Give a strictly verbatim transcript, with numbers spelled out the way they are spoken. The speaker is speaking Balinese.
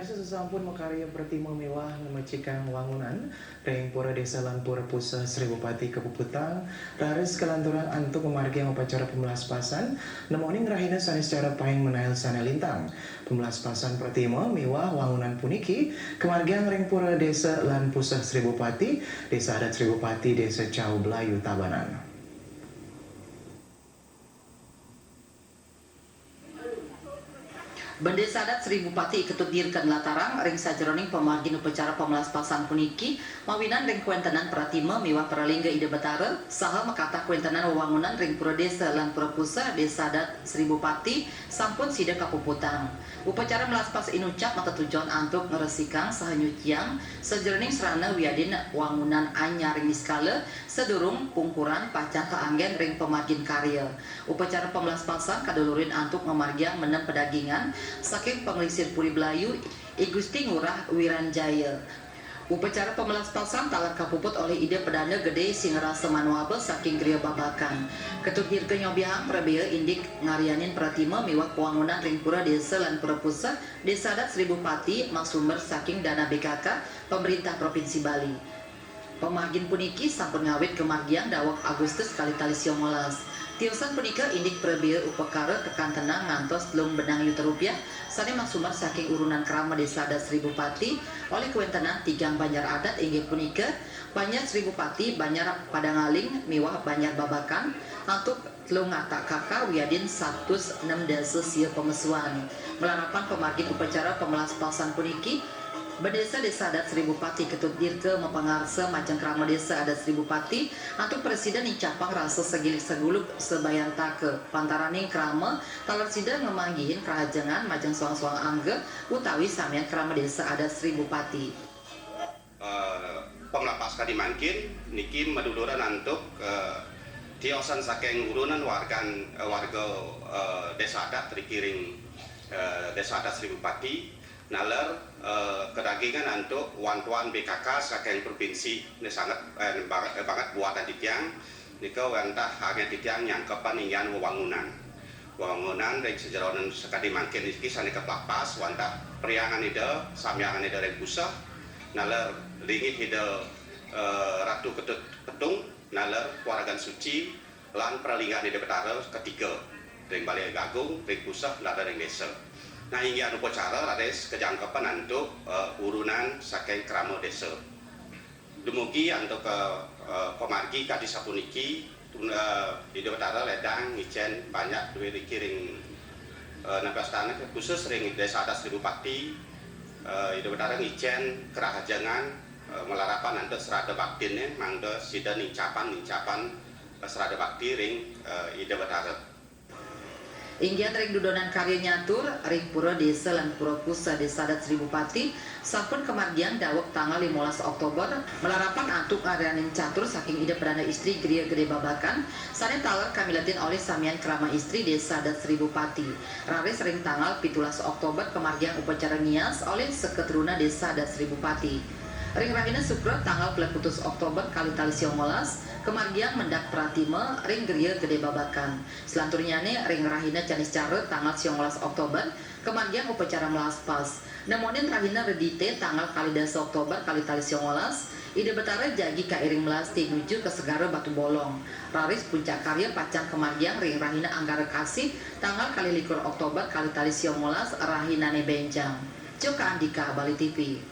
Sasampun makarya pratima miwah ngamecikang wangunan ring Pura Desa lan Pura Puseh Sribupati kapuputang, raris kalanturang antuk mamargiang upacara pamlaspasan, nemoning rahina sané secara paing menail sané lintang. Pamlaspasan pratima miwah wangunan puniki kamargiang ring Pura Desa lan Puseh Sribupati, Desa Adat Sribupati, Desa Cau Blayu, Tabanan. Bendesa Adat Sribupati iketut dirken latarang ring sajeroning pamargin upacara pamlaspasan puniki, mawinan ring kawéntenan pratima miwah pralingga Ida Betara, saha makatah kawéntenan wewangunan ring Pura Desa lan Pura Puseh Desa Adat Sribupati sampun sida kapuputang. Upacara mlaspas inucap matetujon antuk ngresikang saha nyuciang sajeroning srana wiadin wangunan anyar ring niskala sadurung pungkuran pacang kaanggén ring pamargin karya. Upacara pamlaspasan kadulurin antuk mamargiang menem padagingan saking panglingsir Puri Blayu, I Gusti Ngurah Wiranjaya. Upacara pamlaspasan taler kapuput olih Ida Pedanda Gede Singrasa Manwaba saking Griya Babakan. Ketut dirga nyobiahang prabéa indik ngaryanin pratima miwah pawangunan ring Pura Desa lan Pura Puseh Desa Adat Sribupati, maksumber saking dana B K K Pemerintah Provinsi Bali. Pamargin puniki sampun ngawit kamargiang daweg Agustus kalih tali siongolas. Tiosan punika indik prabéa upakara kakantenang ngantos telung benang yuta rupiah sané maksumber saking urunan krama Desa Adat Sribupati olih kawéntenan tigang banjar adat, inggih punika Banjar Sribupati, Banjar Padangaling, miwah Banjar Babakan, antuk telung atak K K wiadin satus nem dasa sia pamesuan. Malarapan pamargin upacara pamlaspasan puniki, Bendesa Desa Adat Sribupati Ketut Dirga mapangarsa majeng krama Desa Adat Sribupati antuk prasida nincapang rasa sagilik saguluk sabayantaka. Pantaraning krama, taler sida ngamanggihin karahajengan majeng soang-soang angga utawi samian krama Desa Adat Sribupati. Eh, pamlapas kadi mangkin niki maduluran antuk, eh, tiosan saking urunan wargan, eh, warga, eh, Desa Adat riki ring, eh, Desa Adat Sribupati, naler, eh, kadagingan antuk wantuan B K K saking provinsi, ini sangat, eh, banget, eh, banget buatan titiang. Nika wantah anggén titiang nyangkepan inggihan wewangunan. Wewangunan ring sajeroning sakadi mangkin niki sané kaplapas wantah Parhyangan Ida, Samyahan Ida ring Puseh, naler linggih Ida, eh, Ratu Ketut Petung, naler Waragan Suci, lan Pralinggan Ida Betara katiga ring Balé Agung, ring Puseh, naler ring désa. Nah, inggihan upacara raris kajangkepan antuk, eh, urunan saking krama désa. Dumugi antuk, eh, eh, pamargi kadi sapuniki, tun-, eh, Ida Betara ledang ngicén banjar duwé riki ring, eh, napi astana khusus ring Desa Adat Sribupati, eh, Ida Betara ngicén karahajengan, eh, malarapan antuk srada baktiné mangda sida nincapang, nincapang, eh, srada bakti ring, eh, Ida Betara. Inggihan ring dudonan karya nyatur, ring Pura Desa lan Pura Puseh Desa Adat Sribupati, sampun kamargiang daweg tanggal limolas Oktober, malarapan antuk ngaryanin catur saking Ida Pradana Istri Griya Gede Babakan, sané taler kamiletin olih samian krama istri Desa Adat Sribupati. Raris ring tanggal pitulas Oktober kamargiang upacara ngias olih seketruna Desa Adat Sribupati. Ring rahina Sukra tanggal kalih kutus Oktober kalih tali siongolas, kamargiang mendak pratima ring Griya Gede Babakan. Selanturnyané ring rahina Caniscara tanggal siongolas Oktober, kamargiang upacara mlaspas. Nemonin rahina Redité tanggal kalih dasa Oktober kalih tali siongolas, Ida Betara jagi kairing melasti nuju ka Segara Batu Bolong. Raris puncak karya pacang kamargiang ring rahina Anggara Kasih tanggal kalih likur Oktober kalih tali siongolas, rahinané bénjang. Joka Andika, Bali T V.